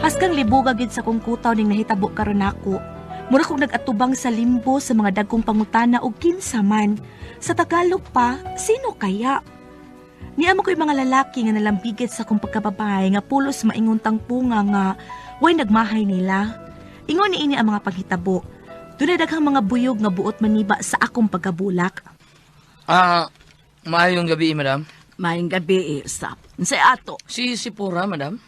Hasgang libuga gid sa kong kutaw ning nahitabo karon nako. Mura kong nag-atubang sa limbo sa mga dagkong pangutana og kinsa man. Sa Tagalog pa, sino kaya? Niamo ko'y mga lalaki nga nalambigit sa akong pagkababae nga pulos maingon punga nga way nagmahay nila. Ingon ni ini ang mga panghitabo. Dunay daghang mga buyog nga buot maniba sa akong pagkabulak. Ah, maayong gabi, madam. Maayong gabi, eh, stop. Unsay ato? Si Sipora, madam.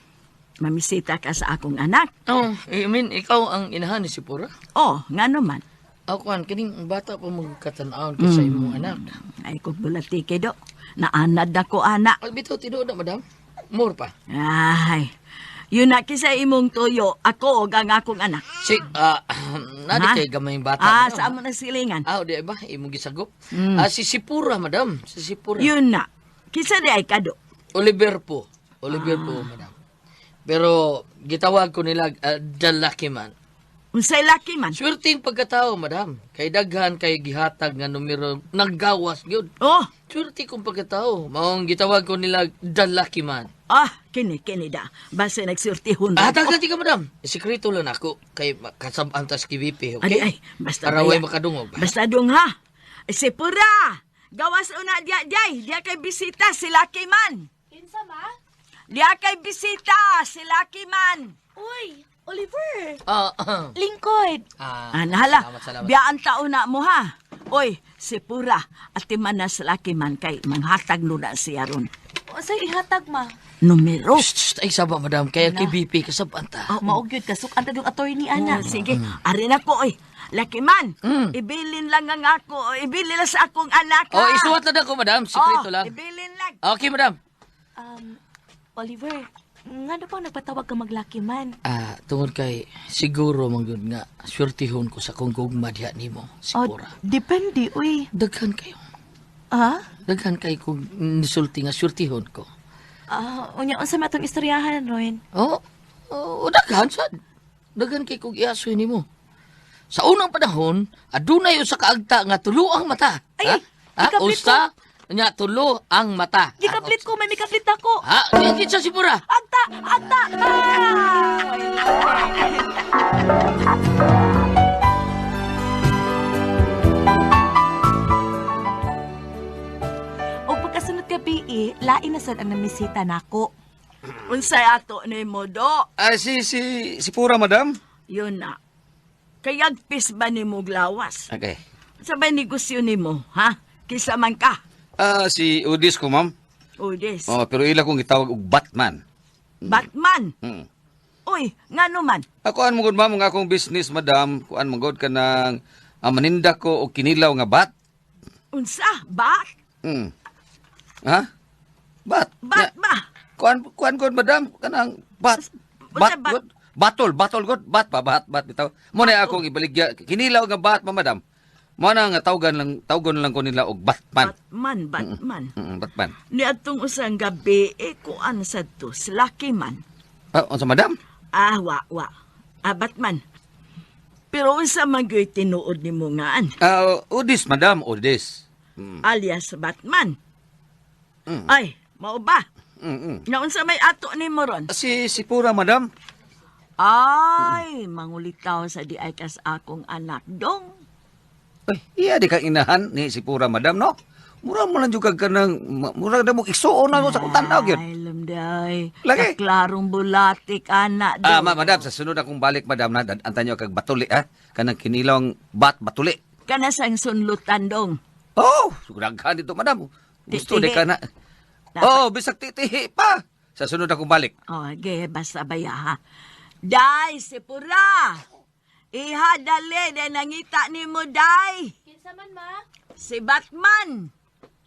Mamisita ka sa akong anak. Oh, I mean, ikaw ang inahan ni Sipora. Oh, ngano man. Ako kan, kining bata pa magkatan-aon ka sa imong anak. Ay ko bulatike do. Naanad na ko, anak. Ay, bitaw tinuod na, madam. More pa. Ay, yun na kisa imong tuyo. Ako og ang akong anak. Si, nadi Ha? kay gamay bata. Ah, madam. sa amo na silingan. Ah, di ba? Imong gisagop. Ah, si Sipora, madam. Si Sipora. Yun na. Kisa di ay kado. Oliver po. Oliver po, madam. Pero gitawag ko nila the lucky man. Unsay laki man. Swerteng pagkatao, madam. Kay daghan kay gihatag nga numero naggawas gyud. Oh, Swerte kong pagkatao. Maong gitawag ko nila the lucky man. ah, kini kini da. Basta nagsurtihon. Ah, taglati ka, madam. Sekreto lang ako kay kasab-an tas KBP, okay? Ay, ay, basta Para way baya. makadungog. Basta dong ha. Si Pura! Gawas una diya diay. Diya kay bisita si Lucky Man. Kinsa ma? Diya kay bisita si Lucky Man. Uy, Oliver! Ah, ah. Lingkod! Ah, Ah, nahala. Salamat, salamat. Biyaan tao na mo ha. Oy, si Pura, at man na si Lucky Man kay manghatag no na siya ron. Unsay ihatag ma? Numero. Shh, shh, ay saba, madam. Kaya kay BP, kasab-an ta. Oh, Maog gyud kasuk ang yung attorney ana. Ah, sige, ari na ko oy. Lucky Man, ibilin lang ang ako, ibilin lang sa akong anak. Oh, ha? isuwat na ko, madam. Sekreto Oh, lang. Ibilin lang. Okay, madam. Oliver, ngano pa nagpatawag ka maglaki man? Ah, tungod kay siguro man gyud nga swertihon ko sa kong gugma diha nimo, si Oh, Pura. depende, uy. Daghan kayo. Ah? Daghan kay kog nisulti nga swertihon ko. Ah, unya unsa man atong istoryahan ron? Oh, oh, daghan sad. Daghan kay kog iasoy nimo. Sa unang panahon, adunay usa ka agta nga tulo ang mata. Ay, Ha? Ha? gikablit Usa nya tulo ang mata. Gikablit ko, may mikablit ako. Ha? Di sa si Pura. Agta, agta. Ah! Og pagkasunod gabi, eh, lain na sad ang namisita nako. Unsay ato nimo do? Ah, si, si, si Pura, madam. Yun na. Kayagpis ba nimo glawas? Okay. Sa ba negosyo nimo, ha? Kisa man ka. Ah, si Udis ko, ma'am. Udes. Oh, pero ila kong gitawag og Batman. Batman. Mm. Uy, ngano man? Ako an mo gud ma'am ang akong business, madam. Kuan mo gud kanang maninda ko og kinilaw nga bat. Unsa? Bat? Mm. Ha? Bat. Bat Ya, ba? Kuan kuan gud madam kanang bat. Unsa Bat bat? gud. Batol, batol gud, bat pa bat bat bitaw. Mo na akong ibaligya kinilaw nga bat pa madam. Mo na nga tawgon lang ko nila og Batman. Batman, Batman. Batman. Ni atong usang gabi, eh, kuan sa to, si Lucky man. Ah, unsa madam? Ah, wa, wa. Ah, Batman. Pero unsa man gyud tinuod nimo ngaan? Ah, Udis madam, Udis. Alias Batman. Ay, mao ba? Mm. Na unsa may ato nimo ron? Si si Pura madam. Ay, mangulitaw sa di ay kas akong anak dong. Ay, iya di kang inahan ni si Pura madam no. Mura mo lang jud kag kanang mura na mo igsuon na mo sa kong tan-aw gyud. Ay, lamday. Lagi. Kaklarong bulatik, anak dong. Ah, madam, sa sunod akong balik madam na antan nyo kag batuli ha. Kanang kinilawang bat batuli. Kana sang sunlutan dong. Oh, daghan dito madam. Gusto di Titihi. ka na. Dapat- Oh, bisag titihi pa. Sa sunod akong balik. Oh, ge, basta baya ha. Day, si Pura. Iha, dali, day nangita ni mo, day. Kinsa man ma? Si Batman.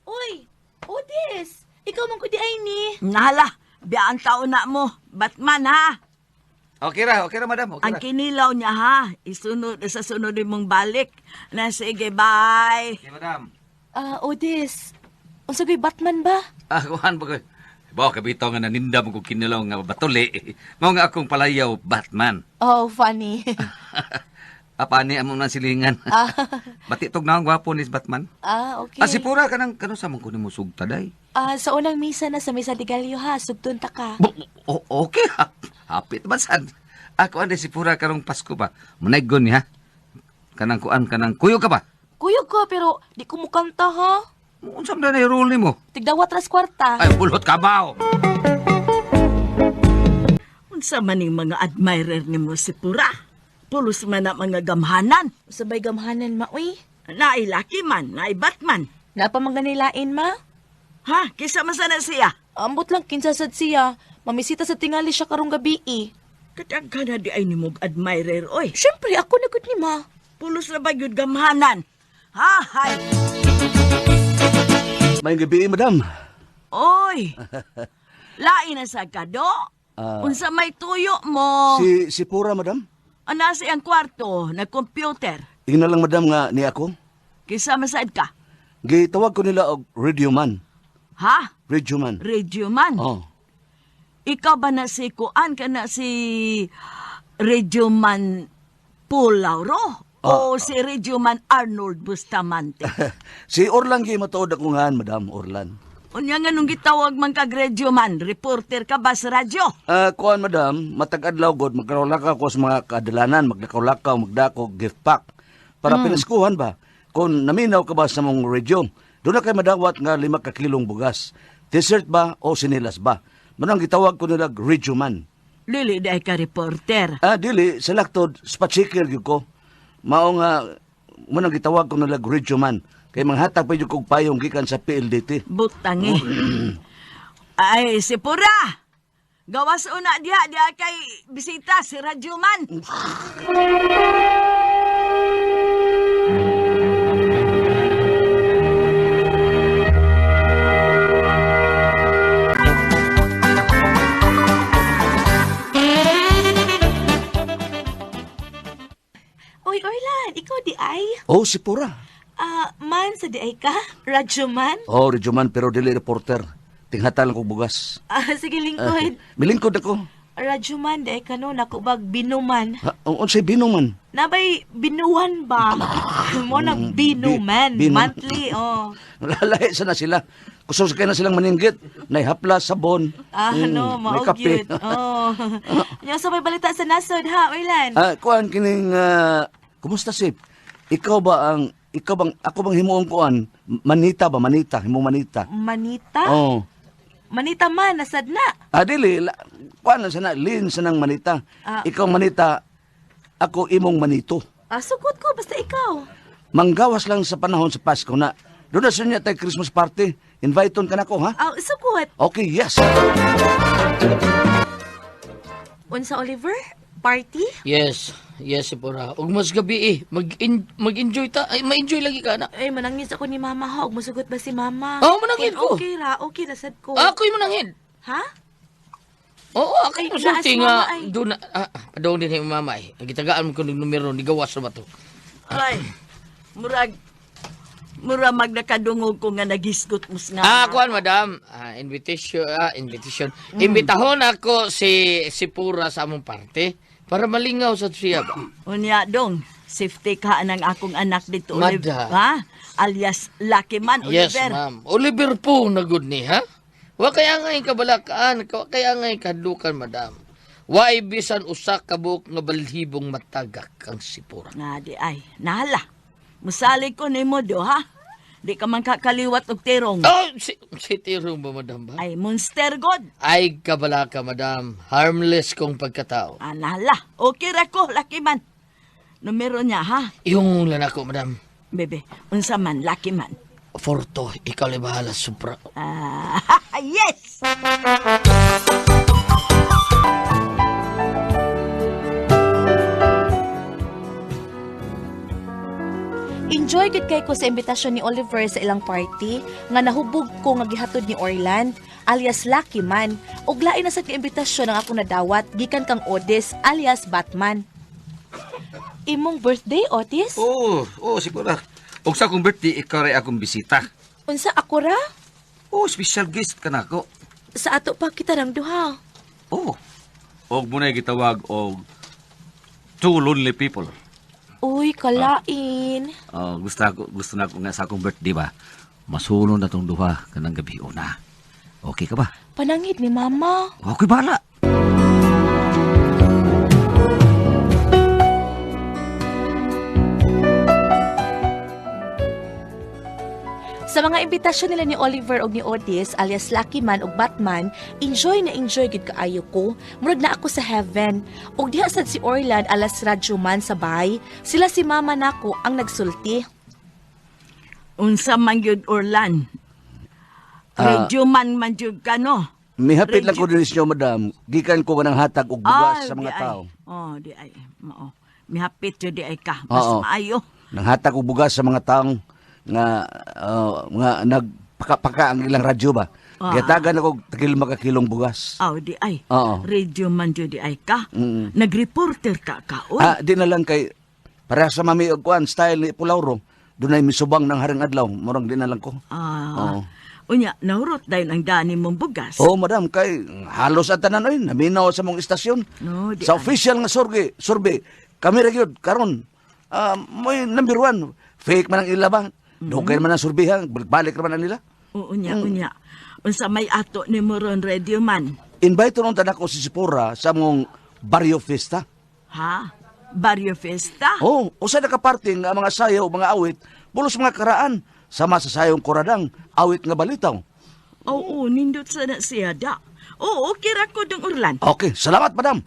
Uy, Odis, ikaw man ko di ay ni. Nahala, biyaan tao na mo. Batman, ha? Okay ra madam, okay Ang ra. kinilaw niya, ha? Isunod, sa sunod mong balik. Na sige, bye. Okay, madam. Ah, Odis, unsa gyud Batman ba? Ah, kuhan ba ko? Ba, kabitaw nga naninda mo kong kinilaw nga batuli. Mao nga akong palayaw, Batman. Oh, funny. Apani amo nang silingan. Ah, Bati tog naong gwapo ni Batman. ah, okay. Ah, si Pura kanang kano sa man ko nimo sugta day. Ah, sa unang misa na sa Misa de Gallo ha, sugton ta ka. Okay ha. Hapit man sad. Ako ande si Pura karong Pasko ba. Munaygon ni ha. Kanang kuan kanang kuyo ka ba? Kuyog ko pero di ko mukanta ha. Unsa man na role nimo? Tigdawat ras kwarta. Ay bulot ka ba? Unsa man ning mga admirer nimo si Pura? Pulos man na mga gamhanan. Sabay gamhanan ma, uy. Naay laki man, naay Batman. Napa man ganilain ma? Ha, kisa man sana siya. Ambot lang kinsa sad siya. Mamisita sa tingali siya karong gabi eh. Katag na di ay nimog admirer oy. Siyempre, ako na gud ni ma. Pulos na ba gyud gamhanan? Ha, hay. May gabi, madam. Oy. Lain na sa kado. Ah. Unsa may tuyo mo? Si si Pura, madam. Ana sa iyang kwarto, nag-computer. Ingna lang, madam, nga ni ako. Kisa masaid ka. Gitawag ko nila og radio man. Ha? Radio man. Radio man. Oh. Ikaw ba na si Kuan ka na si Radio Man Paul Lauro? Ah. O si Radio Man Arnold Bustamante? Si Orlan gi matuod akong ngalan, madam, Orlan. Unya nga nung gitawag man kag Radio Man, reporter ka ba sa radyo? Ah, kuan madam, matag adlaw god magkaulakaw ko sa mga kadalanan, maglakaw-lakaw, magdako gift pack. Para pinaskuhan ba? Kung naminaw ka ba sa mong radio, doon na kay madawat nga 5 ka kilong bugas. T-shirt ba o sinilas ba? Manang gitawag ko nila radio man. Lili dahil ka reporter. Ah, dili, sa laktod, spot-checker gyud ko. Mao nga, manang gitawag ko nila radio man. Kay manghatag pa gyud kog payong gikan sa PLDT. Butang eh. Ay, si Pura! Gawas una diha, diha kay bisita si Radyo Man. Uy, Orlan, ikaw di ay? Oh, si Pura. Ah, man sa di ay ka? Radyo man? Oh, radio man, pero dili reporter. Tinghatan lang kog bugas. Ah, sige lingkod. Milingkod ako. Radyo man di ay ka no, nakubag binuman. Ha, unsay bino man? Nabay binuan ba? Mo na binuman. Monthly, oh. Lalay sana sila. Kusog sa kay na silang maninggit. Nay hapla, sabon. Ah, no, may mao kape. gyud. Oh. Nya sa may balita sa nasod ha, Orlan. Ah, kuan kining kumusta sip? Ikaw ba ang ikaw bang ako bang himuong kuan? Manita ba manita? Himong manita. Manita? Oh. Manita man, nasad na. Ah, dili kuan lang sana lin sanang manita. Ah. Ikaw manita, ako imong manito. Ah, sugot ko, basta ikaw. Manggawas lang sa panahon sa Pasko na. Doon na niya tayo Christmas party. Inviteon ka na ko, ha? Ah, sugot. Okay, yes. Unsa, Oliver? Party? Yes, yes si Pura. Ug mas gabi eh, mag-enjoy ta. Ay, ma-enjoy lagi ka na. Ay, manangis ako ni Mama ha. Ug musugot ba si Mama? Oo, manangis ko. Okay ra, okay ra sad ko. Ako'y manangin. Ha? Oo, ako'y Ay, musulti naas nga. mama, ay. Doon na, padong din yung mama eh. Ang gitagaan mo ko ng numero, ni gawas na ba to? Ay, murag, mura magnakadungog ko nga nagisgot mo nga. Ah, kuan madam. Ah, invitation, invitation. Imbitahon ako si si Pura sa among parte para malingaw sa siya ba. Unya dong, safety ka ng akong anak dito, Madam. Oliver. Ha? Alias Lucky Man, Yes, Oliver. ma'am. Oliver po na good ni, ha? Wa kaya nga yung kabalakaan, wa kaya nga yung kadukan, madam. Wa bisan usa ka buok nga balhibong matagak ang sipura. Nga di ay, nahala. Musali ko nimo do, ha? Di ka man kakaliwat og tirong. Oh, si Tirong ba, madam ba? Ay, monster god. Ay, kabalaka, madam. Harmless kong pagkatao. Ah, nahala. Okay ra ko, Lucky Man. Numero niya, ha? Yung lang ako, madam. Bebe, unsa man, Lucky Man. Forto, ikaw lang bahala, supra. Ah, yes! Enjoy gud kay ko sa imbitasyon ni Oliver sa ilang party nga nahubog ko nga gihatod ni Orlan alias Lucky Man ug lain na sa imbitasyon ang akong nadawat gikan kang Otis alias Batman. Imong birthday, Otis? Oh, oh, si Pura. Og sa akong birthday, ikaw ray akong bisita. Unsa ako ra? Oh, special guest ka na ako. Sa ato pa kita rang duha. Oh. Og mo na gitawag og two lonely people. Uy, kalain. Oh, gusto na ako nga sa akong birthday ba. Masulon na tong duha kanang gabi una. Okay ka ba? Panangit ni mama. Okay bala. Sa mga imbitasyon nila ni Oliver og ni Otis alias Lucky Man ug Batman, enjoy na enjoy gid kaayo ko. Murag na ako sa heaven. Ug diha sad si Orlan alas Radyo Man sa bahay, sila si mama nako ang nagsulti. Unsa man gyud Orlan? Radio man man gyud ka no. Mihapit lang ko din ninyo, madam. Gikan ko ng hatag og bugas sa mga di ay. tao. Oh, di ay. Mao. Mihapit jud di ay ka. Mas Oo. maayo. Nanghatag og bugas sa mga taong nga nga nagpaka-paka ang ilang radyo ba. Ah. Gihatagan ako og tagil makakilong bugas. Aw, di ay. Oo. Radio man jud di ay ka. Mm. Nagreporter ka ka. Uy. Ah, di na lang kay para sa mami og kuan style ni Pulauro. Dunay misubang ng haring adlaw, murang di na lang ko. Ah. Oo. Unya, nahurot dayon ang dani mong bugas. Oh, madam, kay halos at tanan oy, naminaw sa mong istasyon. No, di sa ay. official nga survey, survey kami ra gyud karon. Ah, mo'y number one. Fake man ang ila ba? Dugay man ang survey ha, balik-balik ra man ang nila. Oo, unya, unya. Unsa may ato ni mo ron radio man? Invite ron tanan ko si Sipora sa mong Barrio Fiesta. Ha? Barrio Fiesta? Oh, usa na ka party nga mga sayaw, mga awit, bulos mga karaan sama sa sayong kuradang awit nga balitaw. Oo, nindot sa na siya da. Oo, okay ra ko dong Orlan. Okay, salamat madam.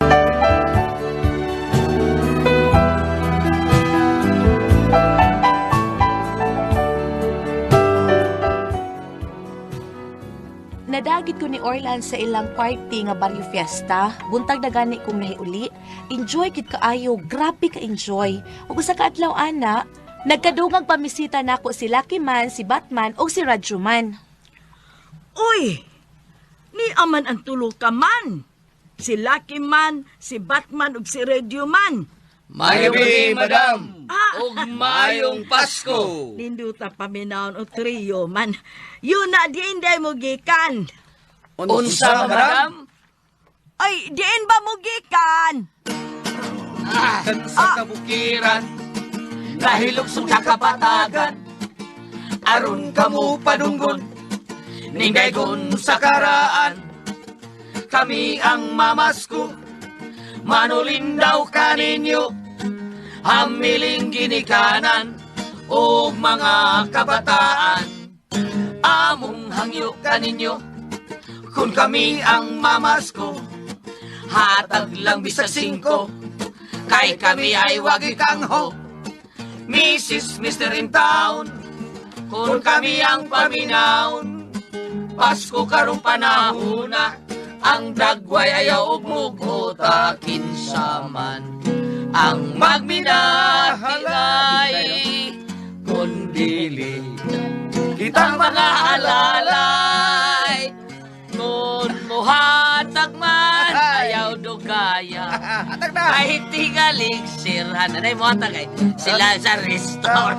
Nadagit ko ni Orlan sa ilang party nga barrio fiesta. Buntag na gani kong nahiuli. Enjoy kid kaayo, grabe ka enjoy. Ug usa ka adlaw ana, nagkadungang pamisita nako si Lucky Man, si Batman ug si Radyo Man. Uy! Ni aman ang tulo ka man. Si Lucky Man, si Batman ug si Radio Man. Maayong gabi, madam. Ah. Ug maayong Pasko. Ninduta paminawon og trio man. Yun na diin day mo gikan. Unsa, madam? Ay, diin ba mo gikan? Sa kabukiran, nahilog sa kapatagan, aron kamo padunggon, ningdaygon sa karaan, kami ang mamasko, manulindaw kaninyo, hamiling ginikanan, og mga kabataan, among hangyo kaninyo, kung kami ang mamasko, hatag lang bisag 5, kay kami ay wagi kangho. Mrs. Mr. in town, kung kami ang paminaon, Pasko karong panahona, ang dagway ayaw og mugota kinsa man ang magminahinay kun dili kitang mga alalay kun muhatag man ayaw dugaya kahit tingalig sirhan anay muhatag ay sila sa restaurant.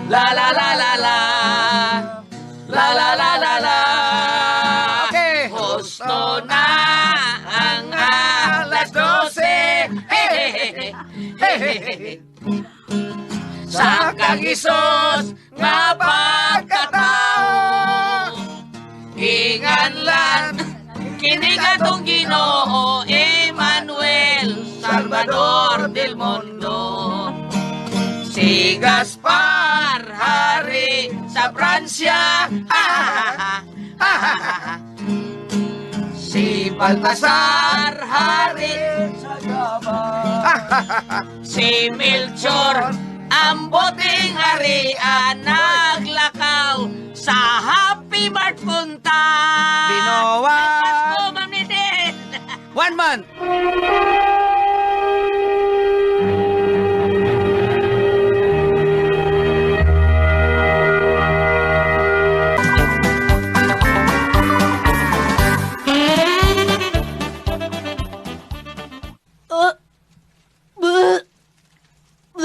La la la la la la la la la la. Okay. Husto na ang 12:00. Hehehe. Sa kagisos nga pagkatao, Ginganlan kini katong Ginoo Emmanuel Salvador del Mundo. Si Gaspar hari sa Pransya. Si Baltasar hari sa Java. Si Melchor ang boting harian naglakaw sa Happy Mart punta. Binowa. Pasko, Ma'am Nidel. 1 month.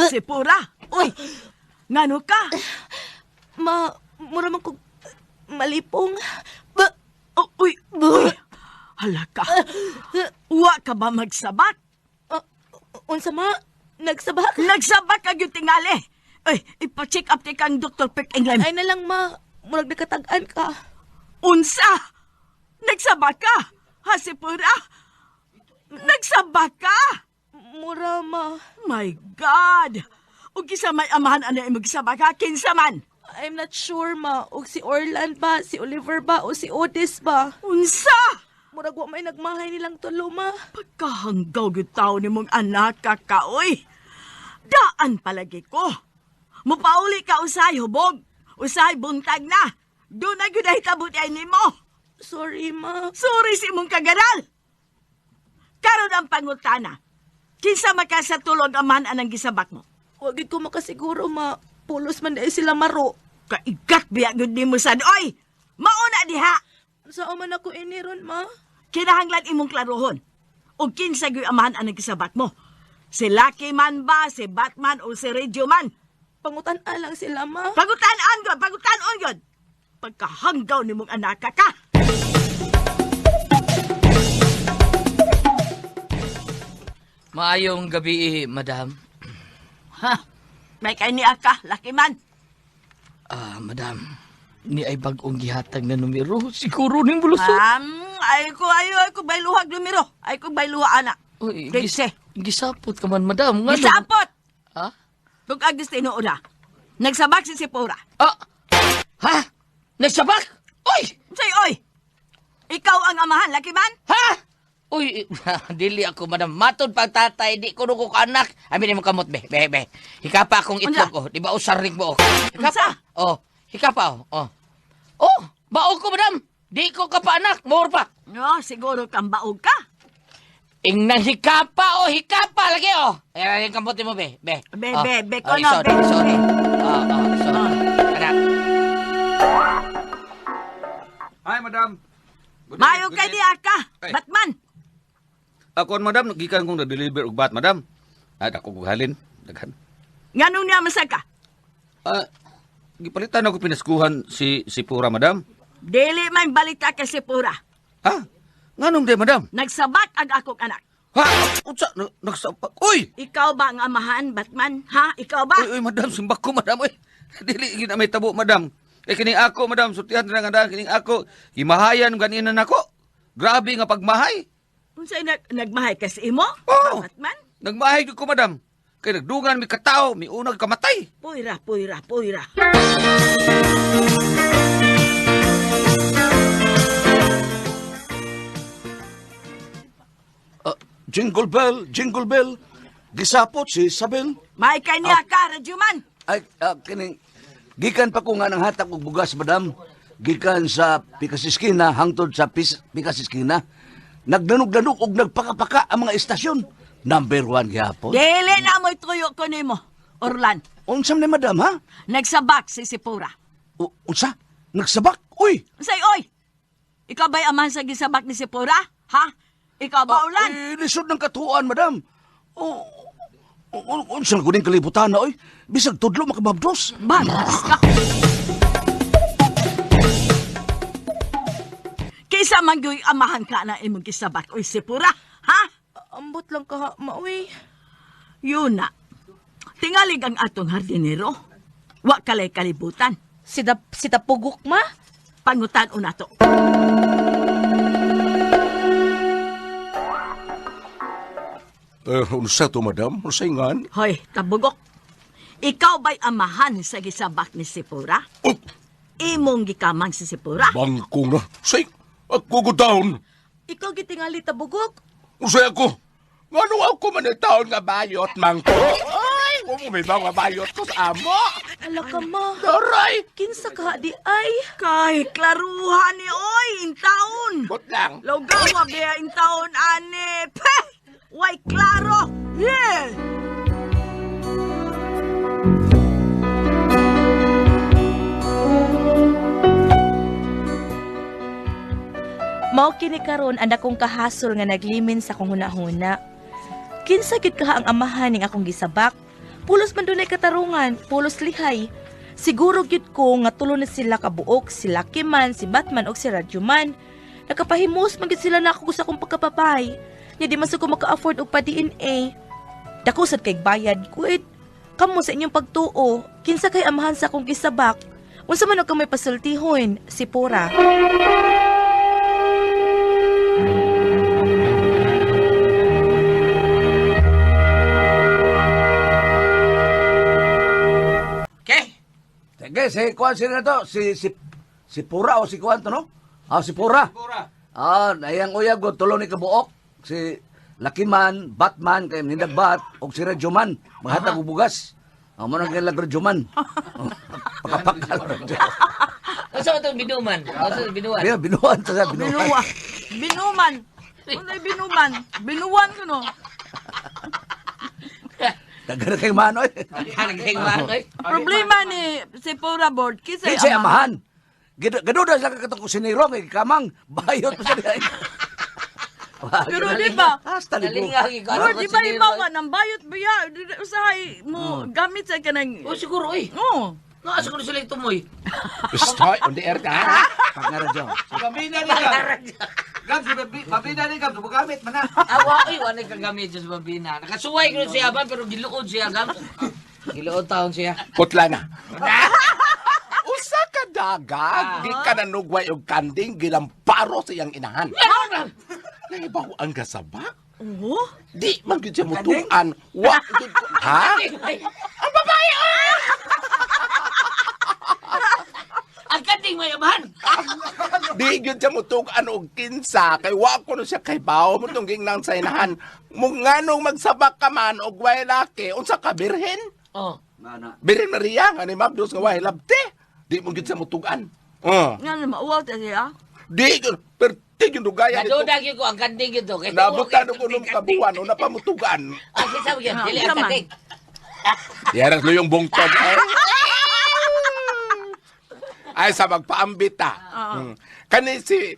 Si Pura. Uy, ngano ka? Ma, mura man kog malipong. Oh, uy, uy. Hala ka. Wa ka ba magsabat? Unsa ma? Nagsabak. Nagsabak ka gyud tingali. Ay, ipa-check up ti kang Dr. Pick England. Ay na lang, ma. Murag nakatag-an ka. Unsa? Nagsabak ka? Ha, Sipura? Nagsabak ka? Mura, ma. My God! Ug kinsa may amahan ana imong gisabak ha? Kinsa man? I'm not sure, ma. Og si Orlan ba, si Oliver ba, o si Otis ba? Unsa? Murag wa may nagmahay nilang tulo, ma. Pagkahanggaw gyud tawo nimong anak ka kaoy. Daan palagi ko. Mupauli ka usay hubog. Usay buntag na. Doon na gyud ay tabot ay nimo. Sorry, ma. Sorry si imong kagaral. Karon ang pangutana. Kinsa makasatulog amahan anang gisabak mo? Wa gyud ko makasiguro, ma. Pulos man dahil sila maro. Kaigat biya gyud nimo sad oy. Mauna diha. Saan man ako iniron, ma? Kinahanglan imong klarohon. Og kinsa gyud amahan anang gisabak mo? Si Lucky man ba, si Batman o si Radio man? Pangutan-an lang sila, ma. Pagutan-an gyud, pagutan-on gyud. Pagkahanggaw nimong anak ka. Maayong gabi, madam. Ha? May kay niya ka, Lucky man. Ah, madam. Ni ay bag-ong gihatag na numero. Siguro ning bulusot. Ay ko ayo ay ko bayluhag numero. Ay ko bayluha ana. Uy, Kinse? gisapot ka man, madam. Ngano? Gisapot. Ha? Tug agos tinuod ha. Nagsabak si Sipora. Ah! Ha? Nagsabak? Uy! Say oy. Ikaw ang amahan, Lucky man? Ha? Uy, dili ako, madam. Matod pag tatay, di ko ko anak. Amin mo kamot, be, be, be. Hikapa akong itlog, oh. Di ba usaring mo, oh. Hikapa. Unsa? Oh, hikapa, oh. Oh, oh baog ko, madam. Di ko ka pa anak. More pa. No, siguro kang baog ka. Ingnan hikapa, oh, hikapa lagi, oh. Ayan, yung kamote mo, be, be. Be, Oh, be, be, oh, kono, isod, be, isod. be. Oh, oh, isod. Anak. Hi, madam. Good Mayo evening, kay good niya ka, Ay. Batman. Ako, madam, gikan kong na-deliver og bat, madam. Ah, dako kog halin. Daghan. Nganong niya masag ka? Ah, gipalitan ako pinaskuhan si Pura, madam. Dili man balita kay Sipora. Ha? Nganong di, madam? Nagsabak ang akong anak. Ha? Unsa? Nagsapak? Uy! Ikaw ba ang amahan, Batman? Ha? Ikaw ba? Uy, uy, madam, simbak ko, madam. Uy, dili gid na may tabo, madam. Eh, kining ako, madam, sultihan na nga daan, kining ako. Gimahayan ganinan ako. Grabe nga pagmahay. Unsay nagmahay ka sa imo? Oo. Batman? Nagmahay gyud ko, madam. Kay nagdungan mi katao, mi unag kamatay. Puyra, puyra, puyra. Jingle bell, jingle bell. Gisapot si Isabel. May kay niya ka, Radyoman. Ay, kining gikan pa ko nga ng hatak og bugas, madam. Gikan sa Pikasiskina hangtod sa Pikasiskina. Nagdanog-danog og nagpakapaka ang mga istasyon. Number 1 gihapon. Dili na mo'y tuyo ko nimo, Orlan. Unsa man ni madam, ha? Nagsabak si Sipora. Unsa? Nagsabak? Uy! Say, oy! Ikaw ba'y amahan sa gisabak ni Sipora? Ha? Ikaw ba, Orlan? Eh, lisod ng katuan, madam. Unsa na kuning kalibutan na, oy? Bisag tudlo makababdos. Bagas ka! Kaysa man gyud amahan ka na imong gisabak, oy Sipora, ha? Ambot lang ka, ma, uy. Yun na. Tingalig ang atong hardinero. Wa kalay kalibutan. Si, si Tapugok, ma? Pangutan una to. Unsa to, madam? Unsa ingan? Hoy, Tabugok. Ikaw ba'y amahan sa gisabak ni Sipora? Oh, Imong gikamang si Sipora? bangkong na. Say, ako go down. Ikaw gitingali, Tabugok? Unsay ako? Ngano ako man ang taon nga bayot, mangko? Ay, umumibaw nga bayot ko sa amo. Ala ka, ma. Aray! Kinsa ka di ay? Kay klaruhan ni oy, intaon. Bot lang. Lugaw biya intaon ani. Peh! Way klaro. Yeah! Mao kini karon ang akong kahasol nga naglimin sa akong hunahuna. Kinsa gid kaha ang amahan ning akong gisabak? Pulos man dunay katarungan, pulos lihay. Siguro gyud ko nga tulo na sila kabuok, si Lucky man, si Batman ug si Radyo man. Nakapahimus man gyud sila nako sa akong pagkapapay. Nya di man sa ko maka-afford og pa DNA. Dako sad kay bayad kuit. Kamo sa inyong pagtuo, kinsa kay amahan sa akong gisabak. Unsa man og kamay pasultihon, si Pura. Okay. Sige, si Kuan sino na to? Si si si Pura o si Kuan to no? Ah, si Pura. Pura. Ah, nayang uyab ko tulo ni kabuok. Si Lakiman, Batman kay Nindag Bat og si Radyoman, maghatag og bugas. Ang mo nang kailag Radyoman. Pakapakal radyo. Unsa man tong binuman? Unsa tong binuan? Binuan, binuan ta sa binuan. Binuwa. Binuman. Unay binuman. Binuwan ko no. Daghan kay manoy. Daghan kay manoy. Problema ni si Pura Board kisay Kinsay amahan. Gaduda sila katong kusinero kay kamang bayot pa sa diay. Pero di ba? Hasta libo. Nalingaw gyud ko. Lord, di ba ibaw nga ng bayot biya? Usahay mo gamit sa kanang... Oh, siguro eh. Oo. Naa siguro sila yung tumoy. Stoy, on the air ka. Pangaradyo. Pabida ni Gab. Gab, si Pabida ni Gab, gamit man na. Awa, oy, wala kagamit sa babina. Nakasuway ko siya ba, pero giluod siya, Gab. Giluod taon siya. Putla na. Usa ka daga, di ka nanugway og kanding gilamparo sa iyang inahan. Naibaw ang gasabak. Oo. Di man gyud siya mutuan. Wa gyud ko- Ha? Ang babae! ah! Ang kanding may amahan. Di gyud siya mutuan og kinsa kay wa ko no siya kay bawo mo tong gingnang sa inahan. Mo nganong magsabak ka man og way laki unsa ka birhen? Oh. Mana. Birhen Maria nga ni Mabdos nga way labte. Di mo gyud siya mutuan. Oh. Nga na mauwaw ta siya. Di gyud perti gyud dugaya dito. Naduda gyud ko ang kanding gyud to. Kay Nabutan ko nung kabuan una pa mutugan. Ang kinsa mo gyud, dili ang Unsa man? kanding. Yaras luyong bungtod eh. Ay sa magpaambit ta. Mm. Kani si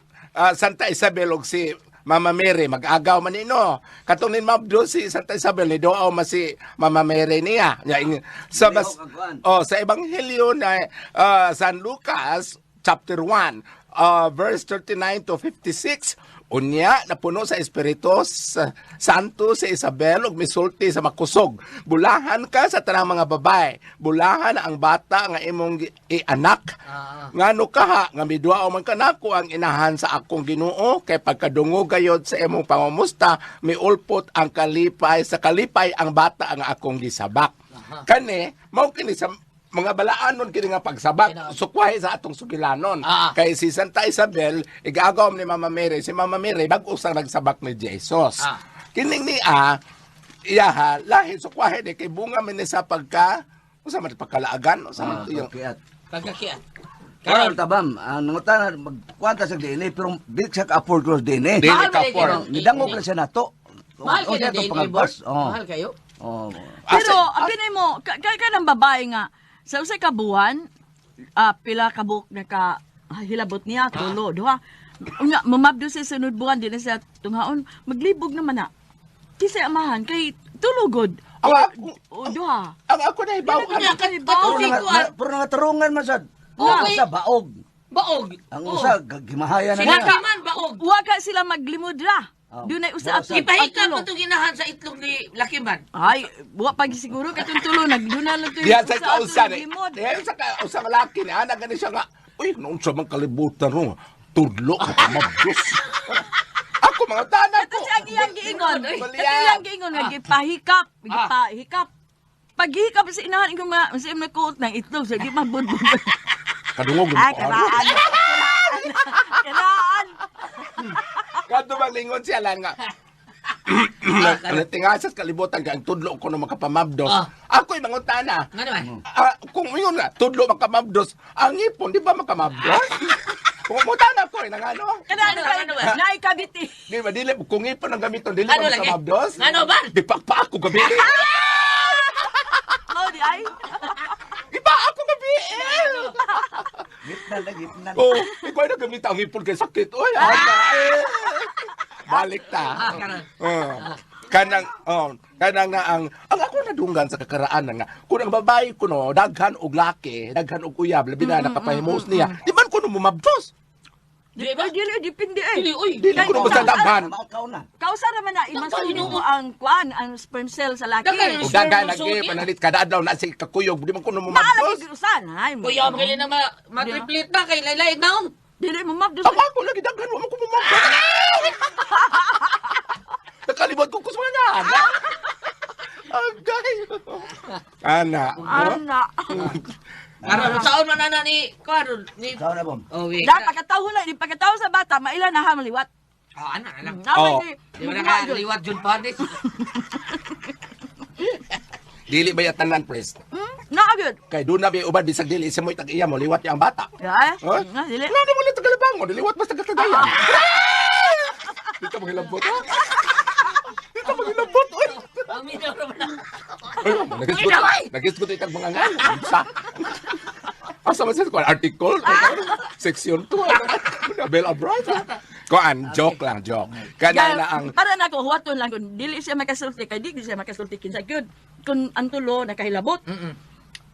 Santa Isabel og si Mama Mary mag-agaw man ino. Katong nin Mabdo si Santa Isabel ni doaw man si Mama Mary niya. Nya sa bas, Lihok ang kuan. oh, sa ebanghelyo na San Lucas chapter 1 verse 39 to 56 unya napuno sa Espiritu sa Santo si Isabel ug misulti sa makusog. Bulahan ka sa tanang mga babae. Bulahan ang bata nga imong ianak. Ngano kaha nga miduao man kanako ang inahan sa akong Ginoo kay pagkadungog gayod sa imong pangumusta miulpot ang kalipay sa kalipay ang bata ang akong gisabak. Kani mao kini sa mga balaanon kini nga pagsabak sukwahi sa atong sugilanon. Kay si Santa Isabel igagaw ni Mama Mary, si Mama Mary bag-o sang nagsabak ni Jesus. Kining niya iyaha lahi sukwahi ni kay bunga man ni sa pagka unsa man pagkalaagan unsa man yung Pagkiat. Pagkakiat. Karon tabam, ang nangutana magkwanta sa DNA pero di siya ka-afford ko sa DNA. Dili Mahal ka ba afford. kayo? Nidangog na siya nato. Mahal O, kayo siya na itong DNA, pangagpas. board? Oo. Mahal kayo? Oo. Pero apinay mo, kay ka ng babae nga, sa usay ka buwan, pila ka buok na ka hilabot niya, tulo, duha. Unya, mamabdo sa sunod buwan, di na siya tunghaon, maglibog naman na. Kisay amahan, kay tulugod. Ang O duha. ang ako na ibaw Di na Puro kaibaw. nga puro nga tarungan man sad. Okay. Sa baog. Baog. Ang usa gimahaya na Sila niya. ka man, baog. Wa ka sila maglimudra. Oh. Doon ay usa Wa ato. Ipahika atulo. mo itong ginahan sa itlog ni Lucky Man. Ay, wa pa siguro katong tulo nagduna lang to Diyan sa kausa ni. naglimod. Diyan sa kausa nga laki ni ana gani siya nga. Uy, noon sa mga kalibutan ro. Tudlo ka pa mabdos. Ako mga tanan Ito ko. siya ang iyang giingon. Ay, Ito iyang giingon nga gipahikap, gipahikap. Paghikap sa inahan ko mga sa imong kuot ng itlog sa di mabudbud. Kadungog Ay, karaan. Karaan. Karaan. Kadto bang lingon siya lan nga. Natingasas kalibutan kay ang tudlo ko no makapamabdos. Ako'y mangutana. Nga naman. Kung yun nga, tudlo makamabdos, ang ipon, di ba makamabdos? Kung mutana ko, eh, nangano? Kanaan Ano, ka ano ba? naikabit eh. Di ba, dili, kung ipon ang gamiton, dili Ano ba lagi? makamabdos? Ano ba? Di pa pa ako gabi. Mao di ay. Iba ako gabi. Gitnan na gitnan. Oh, ikaw ay nagamit ang ipon kay sakit. Oy, ana. eh. Balik ta. Karon. Oh. Kanang oh, kanang nga ang ako nadunggan sa kakaraan na nga kung ang babae kuno daghan og laki, daghan og uyab, labi na nakapahimos niya. Di man kuno mumabdos. Di ba? Ay, dili, depende eh. Dili, uy. Dili ko basta daghan. Makaw na. Kausa raman na imasulod mo ang kuan, ang sperm cell sa laki. Daghan. Ug daghan lagi panalit kada adlaw na si kakuyog di man kuno mo Maalam mabdos. yung usan, hay mo. Kuya, mo na ma matriplit na kay laylay naong. Dili mo mabdos. Ako ako lagi daghan wa man ko mabdos. Nakalimot ko kusma na. Agay. Ana. Ana. Aron saon man ana ni kuan ni Sao na bom? Oh, wait. Dapat pagkatawo na, di pagkatawo sa bata, maila na ha maliwat. Oh, ana na lang. Naman Oh. ni. Di ba na liwat jud pa ni? Dili ba tanan pres? Na agad. Kay doon na ba uban bisag dili sa mo'y tag-iya mo liwat niya ang bata. Ya. Huh? Nga dili. Wala na mo lang tagalabangon, diliwat basta tagakagayan. Dito maghilabot. ha? Dito maghilabot. Oy. Paminaw ra man. Ay, nagisgot. Nagisgot itang mga nga. Sa. Asa man sa kuan article section 2 Nabel Abroad. Kuan joke lang joke. Kana na ang para na ako huwaton lang kung dili siya makasulti kay di siya makasulti kinsa gyud. Kung ang tulo nakahilabot.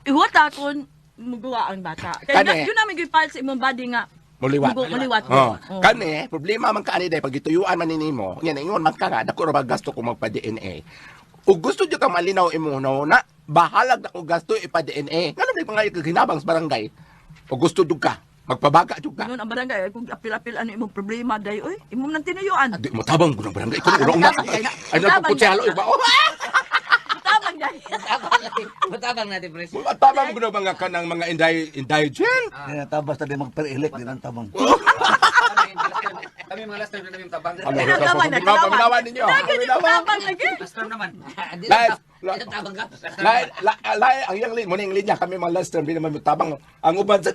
Ihuwata kung muguwa ang bata. Kay Kani. na, yun namin gipal sa imong body nga muliwat. Muliwat. Oh. Oh. Kani, problema man kaani day pag gituyuan man nimo. Nya ingon man ka nga dako ra ba gasto kung magpa-DNA. Ug gusto jud ka malinaw imong na bahalag na kung gasto ipa-DNA. Ngano may mga ikaginabang sa barangay? Ug gusto jud ka, magpabaga jud ka. Yun ang barangay kung apil-apil ano imong problema day oy imong nang tinuyuan. Di mo tabang ko ng barangay ko urong na. Ay nagpuputsalo iba. Oh. Tabang day. Matabang natin, pres. Tabang ko ng mga kanang mga inday indigent. Di na tabas ta di magper-elect di nang tabang. Kami mga last term na namin tabang. Ano, Tabang na, paminaw, paminawan ninyo. Daghan yung Paminawan. tabang lagi. Last term naman. Di Live. na tabang ka. Lain, lain, ang iyang mo na yung linya, kami mga last term, di naman tabang. Ang uban sa,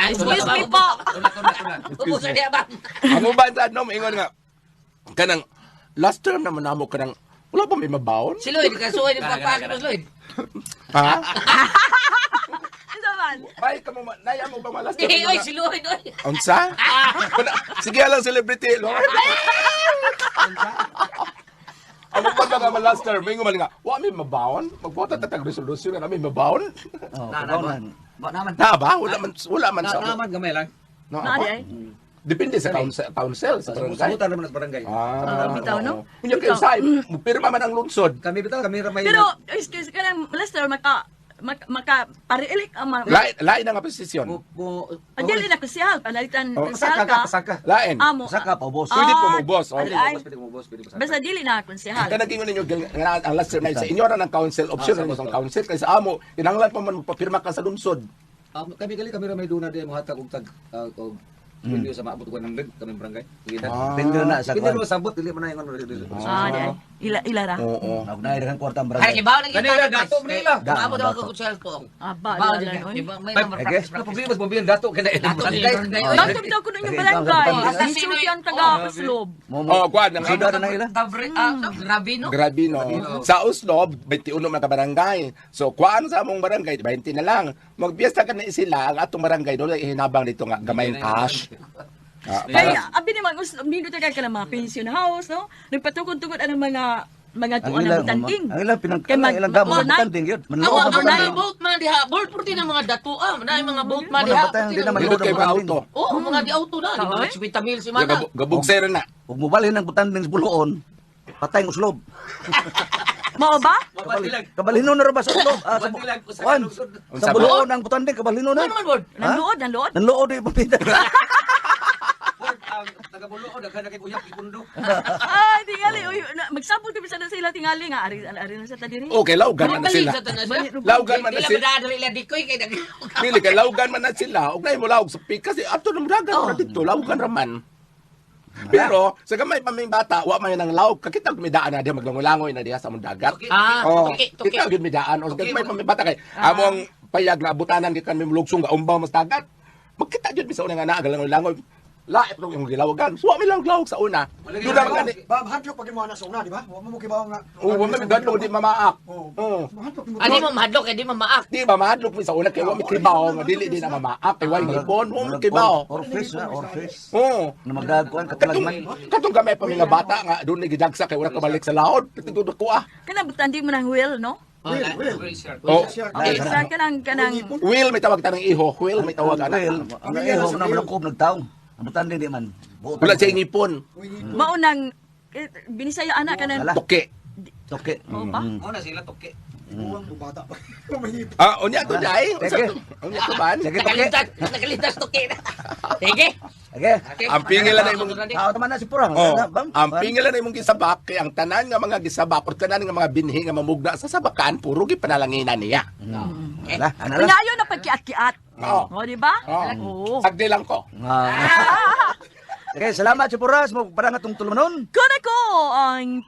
Excuse me po. Ubus na diya ba? ang uban sa ano, maingon nga, kanang, last term naman namo kanang, wala pa may mabaon? Si Lloyd, kasuoy ni Papa si Lloyd. Ha? Isa man. Ay, kamo, naya mo ba mga last term? Di, oy, si Lloyd, oy. Unsa? Sige lang, celebrity, Lord. Ang uban ba nga mga last term, maingon man nga, wa may mabaon? Magbota tatag resolusyon nga may mabaon? Oh, kabaw Ba naman. Na ba? Wala man sa. Na naman gamay lang. Na Naa ba? di ay. Depende sa council, council sa barangay. Sabutan naman sa barangay. Ah, Bitaw, no? Unya kay Bitaw. say, mupirma man ang lungsod. Kami bitaw, kami ra may Pero excuse ka lang Lester maka maka, maka pariilik ang mga Lain, lain ang posisyon. mo mo Ah, dili na kusihal panalitan Oh, kusihal pasaka ka, ka. pasaka. Lain. Amo. Pasaka pa, boss. Pwede po mo, boss. Oh. Ay, ay. Pwede mo boss, pwede mo Basta dili na konsehal. Kanang ingon ninyo nga ang last term na sa inyo ra ng council option ra sa council kay sa amo kinahanglan pa man magpapirma ka sa lungsod. Kami gali kami ra may duna di mo hatag og tag og review sa maabot ko ng kami barangay. Sige na. Depende na sa Depende kuan. mo sabot dili man na ingon. Ah, di ay. Ila ila ra. Oo. Og naay daghang kwarta ang Ay, barangay. kibaw lagi. Kanila, dato Manila. Maabot ako kusel po. Aba, Bawo di jud lang, ka. oy. Di ba, may number Okay. practice, Na practice. problema sa pambilin dato kay na Dato barangay. barangay. Dato bitaw kuno yung barangay. Basta Isuti sino- ang taga Paslob. Mo mo. Oh, kuan ang Suda na ila. Tabre, ah, grabe no. Grabe no. Sa Oslo, 21 mga kabarangay. So kuan sa among barangay, 20 na lang. Magbiesta ka na sila ang atong barangay doon ihinabang dito nga gamay cash. Ah, Kaya abi naman us nindot kay ka ng mga pension house no. Nagpatukod-tukod ang mga Ang tuan ilang ng butanding. ang ilang pinang Kay ang ilang gamo overnight. butanding yun. Ang Manloob ang ang butanding. boat man diha, board purti ng mga datua, na mga boat man Mga diha. batang purti di ng naman mga- Dito kay mga auto. Oo, mga di auto na, di mga 50 mil si mana. Gabugsera na. Ug mobalhin ang butanding sa buloon. Patay ang uslob. Mao ba? Kabalhino na ra ba sa uslob? Ah, sa, Bandilag, usa ka kuan. lungsod. Sa buloon ang butanding kabalhino na. Ano man board? Nanluod, nanluod. Nanluod di pamita. Board ang taga Buluon daghan na kay uyap ikundo. Ay, tingali uy, magsabot kami sa sila tingali nga ari ari na sa tadiri. Okay, laugan man na Mabalik sila. sa tanan siya. Laugan man na Dila sila. ba dali ila dikoy kay dag. Pili kay laugan man na sila. Ug nay mo laog sa pikas kasi ato nang dagan ra dito, laugan ra man. Pero sa gamay pa may bata, wa man ang laog. Kakita og midaan na diha maglangoy-langoy na diha sa among dagat. Ah, Oh, tuki, tuki. kita gyud midaan o gamay pa may bata kay among payag na abutanan gikan mi mulugsong ga umbaw mas dagat. Magkita gyud mi sa una nga naa galangoy-langoy. Laip rong imong gilawagan. So wa mi lawag-lawag sa una. Doon lang gani. Ba, hadlok pag imo na sa una, di ba? Wa mo kibaw nga. Oh, wa mi gadlo di mamaak. Oo. Oh. Mahadlok mo. Ani mo mahadlok kay di mo maak. Di ba mahadlok mi sa una kay wa mi kibaw nga dili din na mamaak kay wa ngipon, wa mi kibaw. Orphis na, orphis. Oo. Na magdagkuan katalagman. Katong gamay pa mga bata nga doon ni gidagsa kay wala kabalik sa laod. Pito ko ah. Kanang butanding mo ng wheel no? Oh, Okay, sa kanang kanang Will may tawag tanang iho, Will may tawag Ang anak. ang iho na malakob nagtaong. Ang butanding di man. Buotan Wala siya kayo. ngipon. Maunang eh, binisaya anak kanan. Wala. Tuki. Toke. Oo pa. Muna sila toke. Buwang bata pa. Mahipon. Ah, unya to dai. Unsa Sige. to? Unya to ban. Sige, toke. Nakalintas, nakalintas toke na. Sige. Okay. Okay. Ang pingil na imong Ah, tama na si Pura. Oh, Na, bam. ang pingil na imong gisabak kay ang tanan nga mga gisabak or tanan nga mga binhi nga mamugna sa sabakan puro gipanalanginan niya. Ala, ana lang. Kanya ayo na pagkiat-kiat. Oo. O, di ba? Oh. Oo. Sagdi lang ko. Ah. Okay, salamat si Pura. Mo parang atong tulumanon. Kuna ko ang